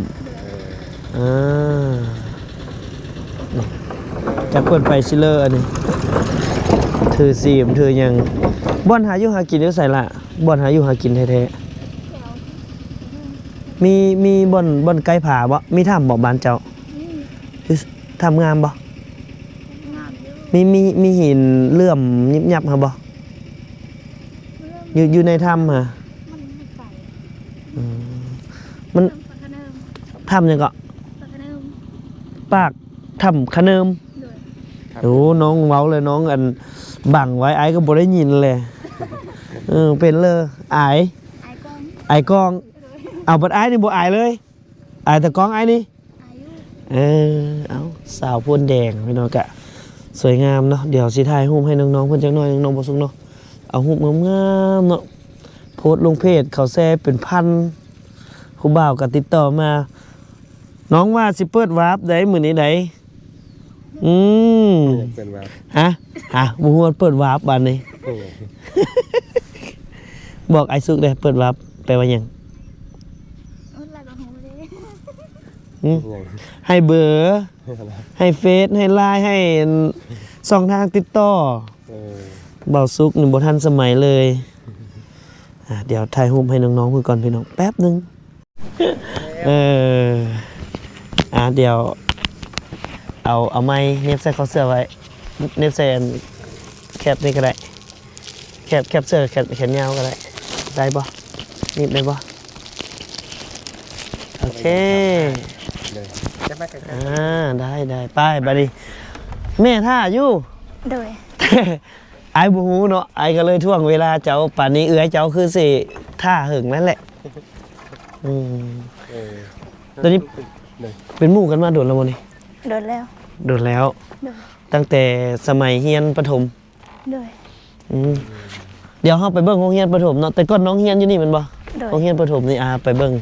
ເອີ ຈັກເພິ່ນໄປຊິເລີອັນນີ້ ຖືຊີມຖືຫຍັງ. ບ່ອນຫາຢູ່ຫາກິນຢູ່ໃສລະ? ບ່ອນຫາຢູ່ຫາກິນແທ້ໆ ມີ ມີບ່ອນ ບ່ອນໃກ້ຜາບໍ່? ມີຖ້ຳບໍ່ບ້ານເຈົ້າ? ມີ. ຢູ່ ຖ້ຳງາມບໍ່? ງາມຢູ່. ມີ ມີ ມີຫີນເຫຼື້ອມຍິບຍັບຫັ້ນບໍ່? ເຫຼື້ອມ ຢູ່ ຢູ່ໃນຖ້ຳຫັ້ນ? ມັນໄກ. ອືມ ມັນ ຖ້ຳຫຍັງເກາະ? ປາກຖ້ຳຂະເນີມ. ໂອ້ ນ້ອງເວົ້າແລ້ວ ນ້ອງອັນບັງໄວ້ ອ້າຍກໍບໍ່ໄດ້ຍິນແຫຼະ. ເອີ ເປັນເລີ ອາຍ ອາຍກ້ອງ ອາຍກ້ອງ. ເອົາ ບັດອ້າຍນີ້ບໍ່ອາຍເລີຍ ອາຍແຕ່ກ້ອງອ້າຍນີ້. ເອີ ເອົາ ສາວໂພນແດງພີ່ນ້ອງ ກະສວຍງາມເນາະ. ດຽວຊິຖ່າຍຮູບໃຫ້ນ້ອງໆເພິ່ນຈັກໜ້ອຍ ນ້ອງໆ ບໍ່ສຸກເນາະ. ເອົາຮູບງາມໆເນາະ ໂພສລົງເພຈ ເຂົາແຊເປັນພັນ. ຜູ້ບ່າວກໍຕິດຕໍ່ມາ ນ້ອງວ່າຊິເປີດວາບໃດມື້ນີ້ໃດ. ອືມ ເປີດວາບ ຮະ ຮະ ບໍ່ຮູ້ວ່າເປີດວາບບາດນີ້. ໂອ້ ບອກອ້າຍສຸກແດ່ ເປີດວາບແປວ່າຫຍັງ? ອືມ ຫຍັງ? ໃຫ້ເບີ ໃຫ້ເຟສ ໃຫ້ລາຍ ໃຫ້ຊ່ອງທາງຕິດຕໍ່. ເອີ ບ່າວສຸກນີ້ບໍ່ທັນສະໄໝເລີຍ. ອ່າ ດຽວຖ່າຍຮູບໃຫ້ນ້ອງໆເພິ່ນກ່ອນພີ່ນ້ອງ ແປັບໜຶ່ງ. ເອີ ອ່າ ດຽວເອົາ ເອົາໄມ້ເໜັບໃສ່ຄໍເສື້ອໄວ້ ເໜັບໃສ່ອັນແຄັບນີ້ກໍໄດ້ ແຄັບ ແຄັບເສື້ອແຂນ ແຂນຍາວກໍໄດ້ ໄດ້ບໍ່? ໜັບໄດ້ບໍ່? ໂອເຄ ເດີ ຈັບມາໃກ້ໆ ອ່າ ໄດ້ ໄດ້ ໄປ ບາດນີ້ແມ່ຖ້າຢູ່. ໂດຍ ອ້າຍບໍ່ຮູ້ເນາະ ອ້າຍກໍເລີຍຖ່ວງເວລາເຈົ້າປານນີ້ ເອື້ອຍເຈົ້າຄືຊິຖ້າເຫິງນັ້ນແຫຼະ. ອືມ ເອີ ຕອນນີ້ ເປັນໝູ່ກັນມາດົນແລ້ວບໍ່ນີ້? ດົນແລ້ວ ດົນແລ້ວ ໂດຍ ຕັ້ງແຕ່ສະໄໝຮຽນປະຖົມ. ໂດຍ ອືມ ດຽວເຮົາໄປເບິ່ງໂຮງຮຽນປະຖົມເນາະ ແຕ່ກ່ອນນ້ອງຮຽນຢູ່ນີ້ແມ່ນບໍ່? ໂດຍ ໂຮງຮຽນປະຖົມນີ້ ອ່າ ໄປເບິ່ງ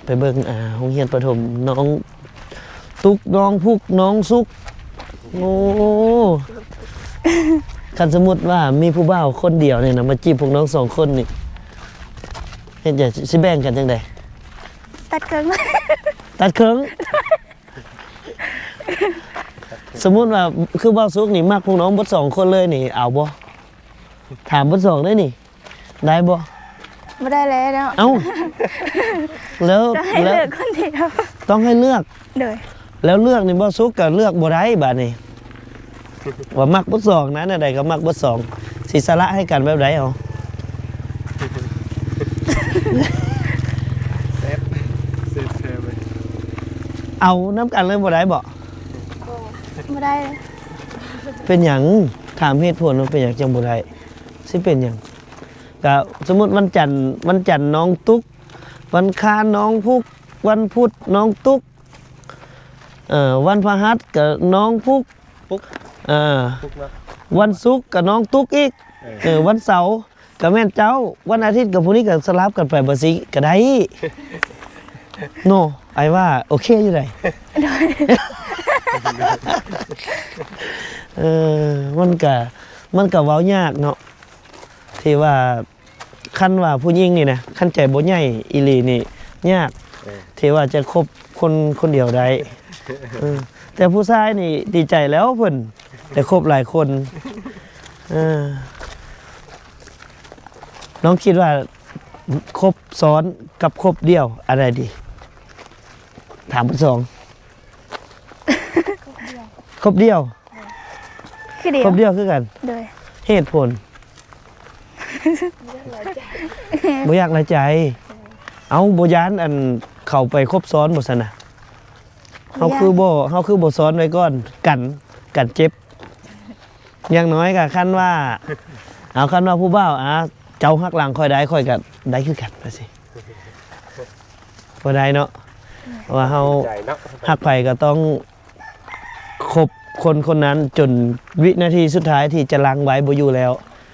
ໄປເບິ່ງ ອ່າ ໂຮງຮຽນປະຖົມ ນ້ອງຕຸກ ນ້ອງພຸກ ນ້ອງສຸກ. ໂອ້ ຄັນສົມມຸດວ່າມີຜູ້ບ່າວຄົນດຽວນີ້ນະ ມາຈີບພວກນ້ອງສອງຄົນນີ້ ເຮັດຫຍັງ ຊິແບ່ງກັນຈັ່ງໃດ? ຕັດເຄິ່ງ ຕັດເຄິ່ງ. ສົມມຸດວ່າຄືບ່າວສຸກນີ້ມັກພວກນ້ອງເບິດສອງຄົນເລີຍນີ້ ເອົາບໍ່? ຖາມເບິດສອງເລີຍນີ້ ໄດ້ບໍ່? ບໍ່ໄດ້ແລ້ວເນາະ. ເອົ້າ ແລ້ວ ຕ້ອງໃຫ້ເລືອກຄົນດຽວ ຕ້ອງໃຫ້ເລືອກ. ໂດຍ ແລ້ວເລືອກນີ້ບ່າວສຸກກໍເລືອກບໍ່ໄດ້ບາດນີ້ ວ່າມັກເບິດສອງນະ ແນວໃດກໍມັກເບິດສອງ ຊິສະຫຼະໃຫ້ກັນແບບໃດເອົາ? ເຊັດ ເຊັດແທ້ເວີຍ ເອົານຳກັນເລີຍບໍ່ໄດ້ບໍ? ບໍ່ ບໍ່ໄດ້. ເປັນຫຍັງ? ຖາມເຫດຜົນວ່າເປັນຫຍັງຈັ່ງບໍ່ໄດ້? ຊິເປັນຫຍັງ? ກະສົມມຸດວັນຈັນ ວັນຈັນນ້ອງຕຸກ ວັນຄານນ້ອງພຸກ ວັນພຸດນ້ອງຕຸກ ເອີ ວັນພະຫັດກະນ້ອງພຸກ ປຸກ ເອີ ປຸກເນາະ ວັນສຸກກະນ້ອງຕຸກອີກ ເອີ ເອີ ວັນເສົາກະແມ່ນເຈົ້າ ວັນອາທິດກະຜູ້ນີ້ກະສະຫຼັບກັນໄປ ແບບຊີ້ກະໄດ້ເນາະ ອ້າຍວ່າໂອເຄຢູ່ໃດ. ໂດຍ ເອີ ມັນກະ ມັນກະເວົ້າຍາກເນາະ ທີ່ວ່າ ຄັນວ່າຜູ້ຍິງນີ້ນະ ຄັນໃຈບໍ່ໃຫຍ່ອີ່ຫຼີນີ້ຍາກ ເອີ ທີ່ວ່າຈະຄົບຄົນຄົນດຽວໄດ້ ເອີ ແຕ່ຜູ້ຊາຍນີ້ດີໃຈແລ້ວ ເພິ່ນໄດ້ຄົບຫຼາຍຄົນ ເອີ ນ້ອງຄິດວ່າຄົບຊ້ອນກັບຄົບດ່ຽວອັນໃດດີ? ຖາມເບິດສອງ ຄົບດ່ຽວ ຄົບດ່ຽວ ຄືດຽວ ຄົບດຽວຄືກັນ ໂດຍ ເຫດຜົນ ບໍ່ຢາກຫຼາຍໃຈ ເອົ້າ ບໍ່ຢ້ານອັນເຂົາໄປຄົບຊ້ອນບໍ່ຊັ້ນນະ? ເຮົາຄືບໍ່ ເຮົາຄືບໍ່ຊ້ອນໄວ້ກ່ອນ ກັນ ກັນເຈັບ ຢ່າງໜ້ອຍກະຄັນວ່າ ເອົາ ຄັນວ່າຜູ້ບ່າວ ອາ ເຈົ້າຫັກຫຼັງຂ້ອຍໄດ້ ຂ້ອຍກະໄດ້ຄືກັນວ່າຊີ້ ບໍ່ໄດ້ເນາະ ເພາະວ່າເຮົາ ໃຈເນາະ ຮັກໃຜກໍຕ້ອງ ຄົບຄົນຄົນນັ້ນຈົນວິນາທີສຸດທ້າຍທີ່ຈະລັງໄວ້ບໍ່ຢູ່ແລ້ວ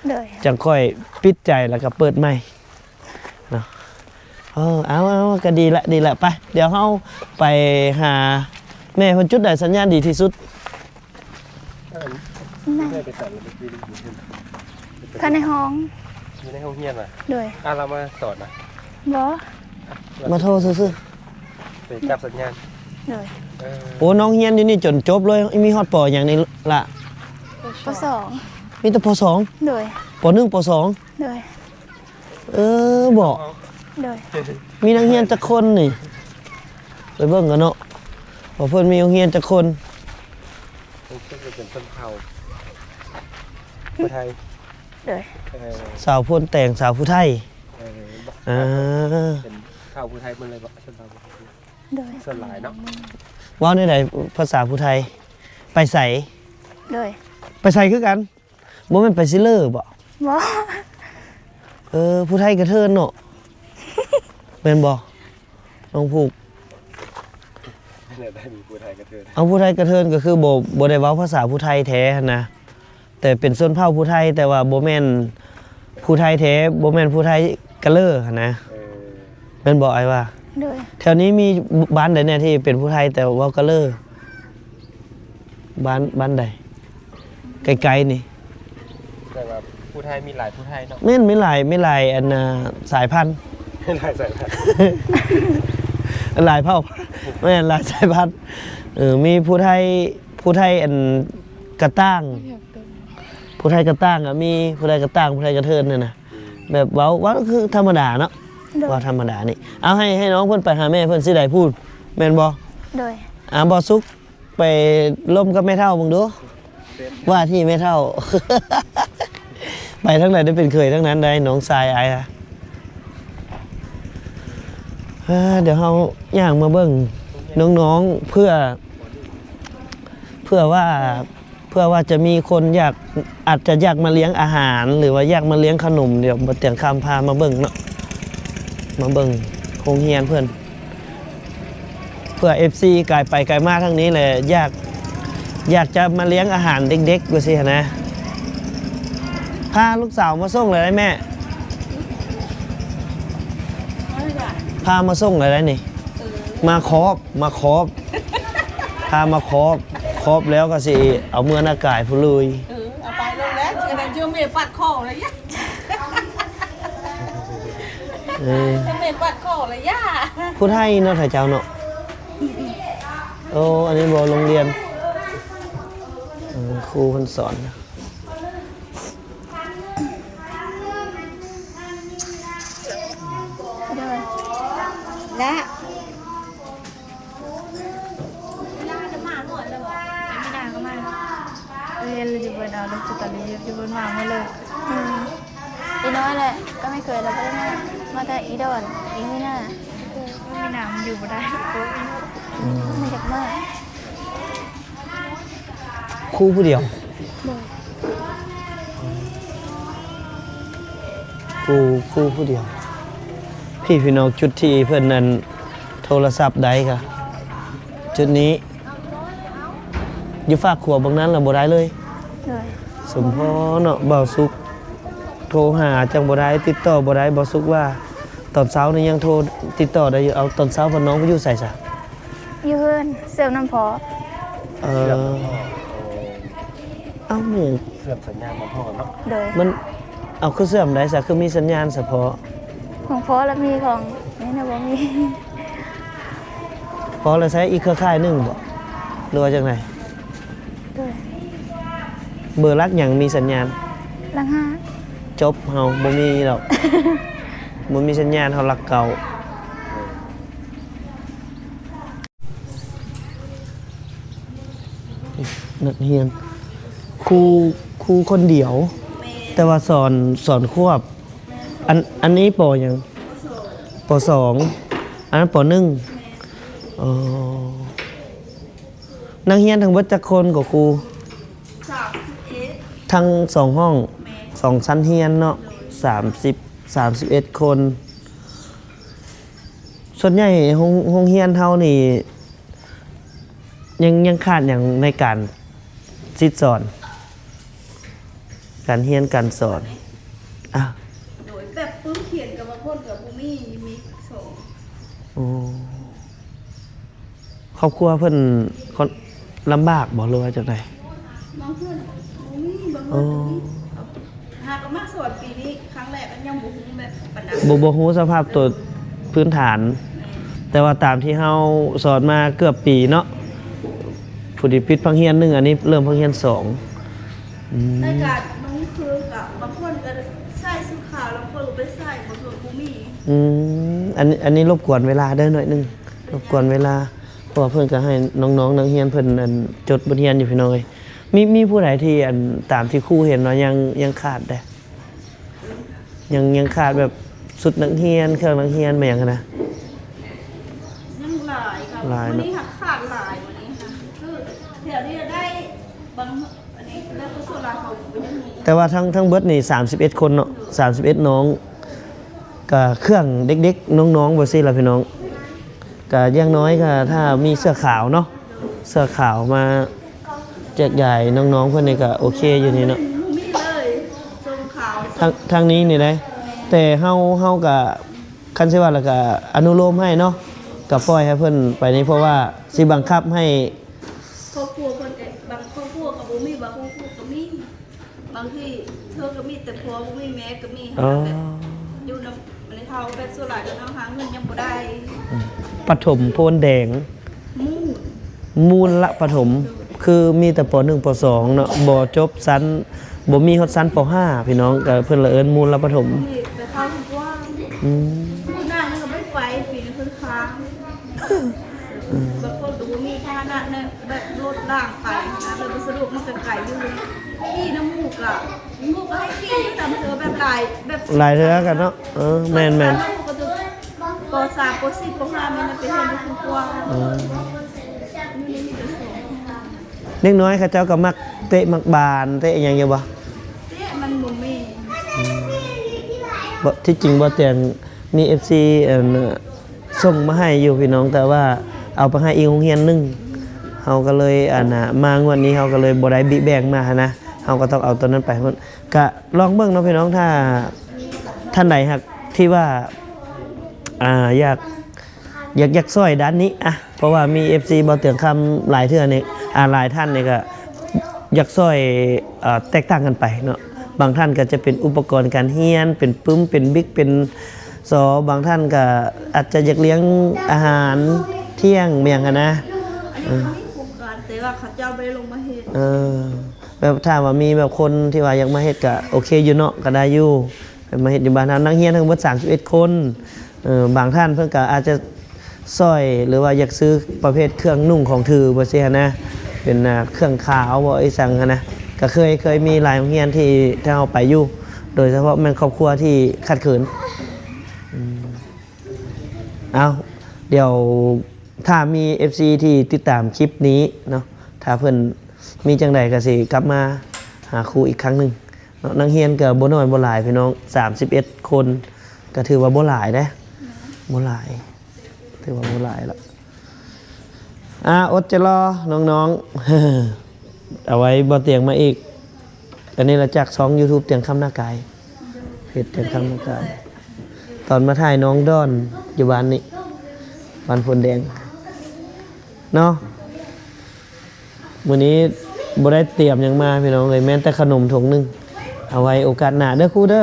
ໂດຍ ຈັ່ງຄ່ອຍປິດໃຈແລ້ວກໍເປີດໃໝ່ເນາະ. ເອີ ເອົາ ເອົາ ກໍດີລະ ດີລະ ໄປ ດຽວເຮົາໄປຫາແມ່ເພິ່ນ. ຈຸດໃດສັນຍານດີທີ່ສຸດ? ແມ່ໄປໃສລະເມື່ອກີ້ນີ້? ຂ້າງໃນຫ້ອງ ຢູ່ໃນໂຮງຮຽນຫວາ? ໂດຍ ອາ ລາວມາສອນຫວາ? ບໍ່ ມາໂທຊື່ໆ ໄປຈັບສັນຍານ. ໂດຍ ເອີ ໂອ້ ນ້ອງຮຽນຢູ່ນີ້ຈົນຈົບເລີຍ ມີຮອດ ປໍ ຫຍັງນີ້ລະ? ປໍສອງ ມີແຕ່ ປໍສອງ? ໂດຍ ປໍໜຶ່ງ ປໍສອງ? ໂດຍ ເອີ ບໍ? ໂດຍ ມີນັກຮຽນຈັກຄົນນີ້? ໄປເບິ່ງກັນເນາະ ວ່າເພິ່ນມີໂຮງຮຽນຈັກຄົນ? ເປັນຊົນເຜົ່າຜູ້ໄທ. ໂດຍ ເອີ ສາວໂພນແຕງ ສາວຜູ້ໄທ. ເອີ ເປັນເຜົ່າຜູ້ໄທໝົດເລີຍບໍ? ຊົນເຜົ່າຜູ້ໄທ ໂດຍ ສ່ວນຫຼາຍເນາະ. ເວົ້າແນວໃດ ພາສາຜູ້ໄທ? ໄປໃສ? ໂດຍ ໄປໃສຄືກັນ? ບໍ່ແມ່ນໄປຊິເລີບໍ? ບໍ່ ເອີ ຜູ້ໄທກະເທີນເນາະ ແມ່ນບໍ່ ນ້ອງພູກ? ແນວໃດມີຜູ້ໄທກະເທີນ? ເອົາ ຜູ້ໄທກະເທີນກໍຄືບໍ່ ບໍ່ໄດ້ເວົ້າພາສາຜູ້ໄທແທ້ຫັ້ນນະ ແຕ່ເປັນຊົນເຜົ່າຜູ້ໄທ ແຕ່ວ່າບໍ່ແມ່ນຜູ້ໄທແທ້ ບໍ່ແມ່ນຜູ້ໄທກະເລີຫັ້ນນະ. ເອີ ແມ່ນບໍ່ອ້າຍວ່າ? ໂດຍ ແຖວນີ້ມີບ້ານໃດແດ່ທີ່ເປັນຜູ້ໄທແຕ່ເວົ້າກະເລີ? ບ້ານ ບ້ານໃດ ໃກ້ໆນີ້? ແຕ່ວ່າຜູ້ໄທມີຫຼາຍຜູ້ໄທເນາະ. ແມ່ນ ມີຫຼາຍ ມີຫຼາຍອັນນ່າ ສາຍພັນ ຫຼາຍສາຍພັນ ຫຼາຍເຜົ່າ ແມ່ນ ຫຼາຍສາຍພັນ. ເອີ ມີຜູ້ໄທ ຜູ້ໄທອັນກະຕ່າງ ຜູ້ໄທກະຕ່າງກໍມີ ຜູ້ໄທກະຕ່າງ ຜູ້ໄທກະເທີນຫັ້ນນະ. ແບບເວົ້າ ເວົ້າຄືທຳມະດາເນາະ. ໂດຍ ເວົ້າທຳມະດານີ້. ເອົາ ໃຫ້ ໃຫ້ນ້ອງເພິ່ນໄປຫາແມ່ເພິ່ນຊິໄດ້ພູດ ແມ່ນບໍ່? ໂດຍ ອ່າ ບໍ່ສຸກ ໄປລົມກັບແມ່ເຖົ້າເບິ່ງດູ ວ່າທີ່ແມ່ເຖົ້າ ໄປທາງໃດໄດ້ເປັນເຂີຍທາງນັ້ນໄດ໋ ນ້ອງຊາຍອ້າຍ. ເອີ ດຽວເຮົາຍ່າງມາເບິ່ງນ້ອງໆ ເພື່ອ ເພື່ອວ່າ ເພື່ອວ່າຈະມີຄົນຢາກ ອາດຈະຢາກມາລ້ຽງອາຫານ ຫຼືວ່າຢາກມາລ້ຽງຂະໜົມ. ດຽວບໍ່ຕຽງຄຳພາມາເບິ່ງເນາະ ມາເບິ່ງໂຮງຮຽນເພິ່ນ ເພື່ອເອັຟຊີກາຍໄປກາຍມາທາງນີ້ແຫຼະ ຢາກ ຢາກຈະມາລ້ຽງອາຫານເດັກໆ ວ່າຊີ້ຫັ້ນນະ. ພາລູກສາວມາສົ່ງແລ້ວໄດ໋ແມ່ ພາມາສົ່ງແລ້ວໄດ໋ນີ້. ມາຄອບ ມາຄອບ ພາມາຄອບ ຄອບແລ້ວກໍຊິເອົາເມືອນາກາຍພຸ້ນເລີຍ. ເອີ ເອົາໄປລົງແລ້ວ ຊິໄດ້ເຈີແມ່ປັດຄໍລະຍາ ເອີ ແມ່ປັດຄໍລະຍາ. ຜູ້ໄທເນາະ ຖ້າເຈົ້າເນາະ. ໂອ້ ອັນນີ້ບໍ່ໂຮງຮຽນ ເອີ ຄູເພິ່ນສອນ. ໂດຍ ລະ ເອີ ລະຢູ່ເພິ່ນເອົາລູກຈຸຕາລີຢູ່ເພິ່ນມາມື້ເລີຍ. ອືມ ອີນ້ອຍແຫຼະ ກໍໄມ່ເຄີຍລະບໍ່ໄດ້ມາ ມາແຕ່ອີດອນ ອີມີນາ. ເອີ ມີນາມັນຢູ່ບໍ່ໄດ້. ອືມ ມັນຢາກມາ. ຄູຜູ້ດຽວ? ໂດຍ ຄູ ຄູຜູ້ດຽວ. ພີ່ ພີ່ນ້ອງ ຈຸດທີ່ເພິ່ນນັ້ນໂທລະສັບໄດ້ກະຈຸດນີ້. ຢູ່ຟາກຂົວເບິ່ງນັ້ນລະບໍ່ໄດ້ເລີຍ. ໂດຍ ສົມພໍເນາະ ບ່າວສຸກໂທຫາຈັ່ງບໍ່ໄດ້ ຕິດຕໍ່ບໍ່ໄດ້. ບ່າວສຸກວ່າຕອນເຊົ້ານີ້ຍັງໂທຕິດຕໍ່ໄດ້ຢູ່. ເອົາ ຕອນເຊົ້າເພິ່ນ ນ້ອງໄປຢູ່ໃສຊະ? ຢູ່ເຮືອນ ເຊື່ອມນຳພໍ່. ເອີ ເຊື່ອມນຳພໍ່. ໂອ້ ເອົ້າ ແມ່ນ ເຊື່ອມສັນຍານນຳພໍ່ເນາະ. ໂດຍ ມັນ ເອົາ ຄືເຊື່ອມໄດ້ຊະ ຄືມີສັນຍານສະເພາະ? ຂອງພໍ່ລະມີ ຂອງແມ່ນະບໍ່ມີ. ພໍລະໃຊ້ອີກເຄືອຂ່າຍໜຶ່ງບໍ ຫຼືວ່າຈັ່ງໃດ? ໂດຍ ເບີຫຼັກຫຍັງມີສັນຍານ? ຫຼັກຫ້າ. ຈົບ ເຮົາບໍ່ມີດອກ ບໍ່ມີສັນຍານ ເຮົາຫຼັກເກົ້າ. ນັກຮຽນ ຄູ ຄູຄົນດຽວ ແຕ່ວ່າສອນ ສອນຄວບ. ອັນ ອັນນີ້ ປ ຫຍັງ? ປ ສອງ. ອັນນັ້ນ ປ ໜຶ່ງ. ອໍ ນັກຮຽນທັງເບິດຈັກຄົນກໍຄູ? ສາມສິບເອັດ. ທັງສອງຫ້ອງ ແມ່ນ ສອງຊັ້ນຮຽນເນາະ. ໂດຍ ສາມສິບ ສາມສິບເອັດຄົນ. ສ່ວນໃຫຍ່ໂຮງ ໂຮງຮຽນເຮົານີ້ ຍັງ ຍັງຂາດຫຍັງໃນການສິດສອນ ການຮຽນການສອນ? ອາ ໂດຍ ແບບປຶ້ມຂຽນກັບບາງຄົນກໍບໍ່ມີ ມີສອນ. ອໍ ຄອບຄົວເພິ່ນ ລຳບາກບໍ່ ຫຼືວ່າຈັ່ງໃດ? ບາງເທື່ອບໍ່ມີ ບາງເທື່ອກໍມີ. ອໍ ຫາກໍມາສອນປີນີ້ຄັ້ງແລກ ກໍຍັງບໍ່ຮູ້ແບບປານໃດ ບໍ່ ບໍ່ຮູ້ສະພາບຕົວພື້ນຖານ. ແມ່ນ ແຕ່ວ່າຕາມທີ່ເຮົາສອນມາເກືອບປີເນາະ ຜູ້ທີ່ປິດພາກຮຽນໜຶ່ງ ອັນນີ້ເລີ່ມພາກຮຽນສອງ. ອືມ ໃນການນຸ່ງເຄື່ອງກໍບາງຄົນກໍໃສ່ຊຸດຂາວ ບາງຄົນກໍບໍ່ໄດ້ໃສ່ ບາງຄົນບໍ່ມີ. ອືມ ອັນ ອັນນີ້ລົບກວນເວລາເດີໜ້ອຍໜຶ່ງ ລົບກວນເວລາ ເພາະວ່າເພິ່ນກໍໃຫ້ນ້ອງໆນັກຮຽນເພິ່ນ ອັນ ຈົດບົດຮຽນຢູ່ພີ່ນ້ອງເອີຍ. ມີ ມີຜູ້ໃດທີ່ ອັນ ຕາມທີ່ຄູເຫັນວ່າຍັງ ຍັງຂາດແດ່? ຍັງ ຍັງຂາດແບບຊຸດນັກຮຽນ ເຄື່ອງນັກຮຽນ ແມ່ນຫຍັງຫັ້ນນະ? ຍັງຫຼາຍ ຫຼາຍເນາະ ມື້ນີ້ຫາຂາດຫຼາຍ ມື້ນີ້ຫາ ຄືແຖວນີ້ໄດ້ບາງ ອັນນີ້ແລ້ວກໍສ່ວນຫຼາຍເຂົາກໍຍັງມີ. ແຕ່ວ່າທັງ ທັງເບິດນີ້ສາມສິບເອັດຄົນເນາະ ສາມສິບເອັດນ້ອງ ກະເຄື່ອງເດັກໆນ້ອງໆ ວ່າຊີ້ລະພີ່ນ້ອງ. ກະຢ່າງໜ້ອຍກະຖ້າມີເສື້ອຂາວເນາະ ເສື້ອຂາວມາແຈກຢາຍນ້ອງໆເພິ່ນນີ້ກະໂອເຄຢູ່ນີ້ເນາະ. ມີເລີຍ ຊົງຂາວ ທາງ ທາງນີ້ນີ້ໄດ໋. ແຕ່ເຮົາ ເຮົາກະ ຄັນຊິວ່າລະກະອະນຸໂລມໃຫ້ເນາະ ກໍປ່ອຍໃຫ້ເພິ່ນໄປນີ້ ເພາະວ່າຊິບັງຄັບໃຫ້ ຄອບຄົວເພິ່ນກໍ ບາງຄອບຄົວກໍບໍ່ມີ ບາງຄອບຄົວກໍມີ ບາງທີເທື່ອກໍມີແຕ່ຜົວບໍ່ມີແມ່ກໍມີ ອໍ ແບບຢູ່ນຳ ອັນນີ້ເຮົາແບບສ່ວນຫຼາຍກໍນຳຫາເງິນຍັງບໍ່ໄດ້ ປະຖົມໂພນແດງ ມູນ ມູນລະປະຖົມ ຄືມີແຕ່ ປໍໜຶ່ງ ປໍສອງ ເນາະ ບໍ່ຈົບຊັ້ນ ບໍ່ມີຮອດຊັ້ນ ປໍຫ້າ ພີ່ນ້ອງ ກໍເພິ່ນລະເອີ້ນມູນລະປະຖົມ ນີ້ໄປເຂົ້າໂຮງກວາງ ອືມ ປີໜ້ານີ້ກໍບໍ່ໄດ້ໄປ ປີນີ້ເພິ່ນຄ້າງ ອືມ ບາງຄົນກໍບໍ່ມີພາຫະນະ ແບບລົດລາງໄປນະ ແບບບໍ່ສະດວກ ມັນກໍໄກຢູ່ ຂີ່ນຳໝູ່ກໍ ໝູ່ກໍໃຫ້ຂີ່ຢູ່ ຕາມເທື່ອແບບຫຼາຍ ແບບຫຼາຍເທື່ອກັນເນາະ ເອີ ແມ່ນໆ ກໍ ປໍສາມ ປໍສີ່ ປໍຫ້າ ແມ່ນໄປຮຽນຢູ່ໂຮງກວາງ ອືມ ຢູ່ໃນນີ້ກໍສອງ ເດັກນ້ອຍເຂົາເຈົ້າກໍມັກເຕະມັກບານ ເຕະຫຍັງຢູ່ບໍ່? ເຕະມັນບໍ່ແມ່ນ ອືມ ບໍ່ ທີ່ຈິງບໍ່ແຕງມີເອັຟຊີ ອັນ ສົ່ງມາໃຫ້ຢູ່ພີ່ນ້ອງ ແຕ່ວ່າເອົາໄປໃຫ້ອີກໂຮງຮຽນໜຶ່ງ ເຮົາກໍເລີຍ ອັນນ່າ ມາງວດນີ້ເຮົາກໍເລີຍບໍ່ໄດ້ບິແບ່ງມາຫັ້ນນະ ເຮົາກໍຕ້ອງເອົາໂຕນັ້ນໄປພຸ້ນ ກະລອງເບິ່ງເນາະພີ່ນ້ອງ ຖ້າທ່ານໃດຫາກທີ່ວ່າ ອ່າ ຢາກ ຢາກ ຢາກຊ່ອຍດ້ານນີ້ ອະ ເພາະວ່າມີເອັຟຊີບໍ່ເຕີງຄຳຫຼາຍເທື່ອນີ້ ອາ ຫຼາຍທ່ານນີ້ກະຢາກຊ່ອຍ ເອີ ແຕກຕ່າງກັນໄປເນາະ ບາງທ່ານກໍຈະເປັນອຸປະກອນການຮຽນ ເປັນປຶ້ມ ເປັນບິກ ເປັນສໍ ບາງທ່ານກໍອາດຈະຢາກລ້ຽງອາຫານທ່ຽງ ແມ່ນຫຍັງຫັ້ນນະ ເອີ ອັນນີ້ກໍມີໂຄງການ ແຕ່ວ່າເຂົາເຈົ້າບໍ່ໄດ້ລົງມາເຮັດ ເອີ ແບບຖ້າວ່າມີແບບຄົນທີ່ວ່າຢາກມາເຮັດກໍໂອເຄຢູ່ເນາະ ກໍໄດ້ຢູ່ ເພິ່ນມາເຮັດຢູ່ບ້ານເຮົາ ນັກຮຽນທັງເບິດສາມສິບເອັດຄົນ ເອີ ບາງທ່ານເພິ່ນກໍອາດຈະຊ່ອຍ ຫຼືວ່າຢາກຊື້ປະເພດເຄື່ອງນຸ່ງຂອງຖືໄປຊີ້ຫັ້ນນະ ເປັນ ອ່າ ເຄື່ອງຂາວບໍ ອີ່ສັງຫັ້ນນະ ກໍເຄີຍ ເຄີຍມີຫຼາຍໂຮງຮຽນທີ່ ທີ່ເຮົາໄປຢູ່ ໂດຍສະເພາະແມ່ນຄອບຄົວທີ່ຂາດເຂີນ ອືມ ເອົາ ດຽວ ຖ້າມີເອັຟຊີທີ່ຕິດຕາມຄລິບນີ້ເນາະ ຖ້າເພິ່ນມີຈັ່ງໃດກໍຊິກັບມາຫາຄູອີກຄັ້ງໜຶ່ງເນາະ ນັກຮຽນກໍບໍ່ນ້ອຍບໍ່ຫຼາຍພີ່ນ້ອງ ສາມສິບເອັດຄົນ ກໍຖືວ່າບໍ່ຫຼາຍເດ້ ບໍ່ຫຼາຍ ຖືວ່າບໍ່ຫຼາຍລະ ອາ ອົດໃຈລໍນ້ອງໆ ເອົາໄວ້ບໍ່ຕຽງມາອີກ ອັນນີ້ລະຈາກຊ່ອງຢູທູບຕຽງຄຳນາກາຍ ເພຈຕຽງຄຳນາກາຍ ຕອນມາຖ່າຍນ້ອງດອນຢູ່ບ້ານນີ້ ບ້ານໂພນແດງເນາະ ມື້ນີ້ບໍ່ໄດ້ຕຽມຫຍັງມາພີ່ນ້ອງເອີຍ ແມ່ນແຕ່ຂະໜົມຖົງໜຶ່ງ ເອົາໄວ້ໂອກາດໜ້າເດີຄູເດີ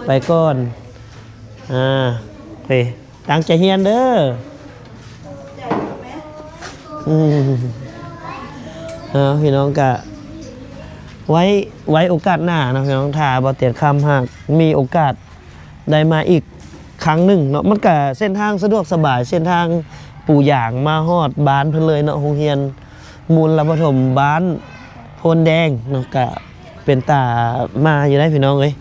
ໄປກ່ອນ ອາ ເອີ ຕັ້ງໃຈຮຽນເດີ ອືມ ເອົາ ພີ່ນ້ອງກະໄວ້ ໄວ້ໂອກາດໜ້າເນາະ ພີ່ນ້ອງ ຖ້າບໍ່ຕຽງຄຳຫາກມີໂອກາດໄດ້ມາອີກຄັ້ງໜຶ່ງເນາະ ມັນກະເສັ້ນທາງສະດວກສະບາຍ ເສັ້ນທາງປູຢາງມາຮອດບ້ານເພິ່ນເລີຍເນາະ ໂຮງຮຽນມູນລະປະຖົມບ້ານໂພນແດງເນາະ ກະເປັນຕາມາຢູ່ໄດ໋ພີ່ນ້ອງເອີຍ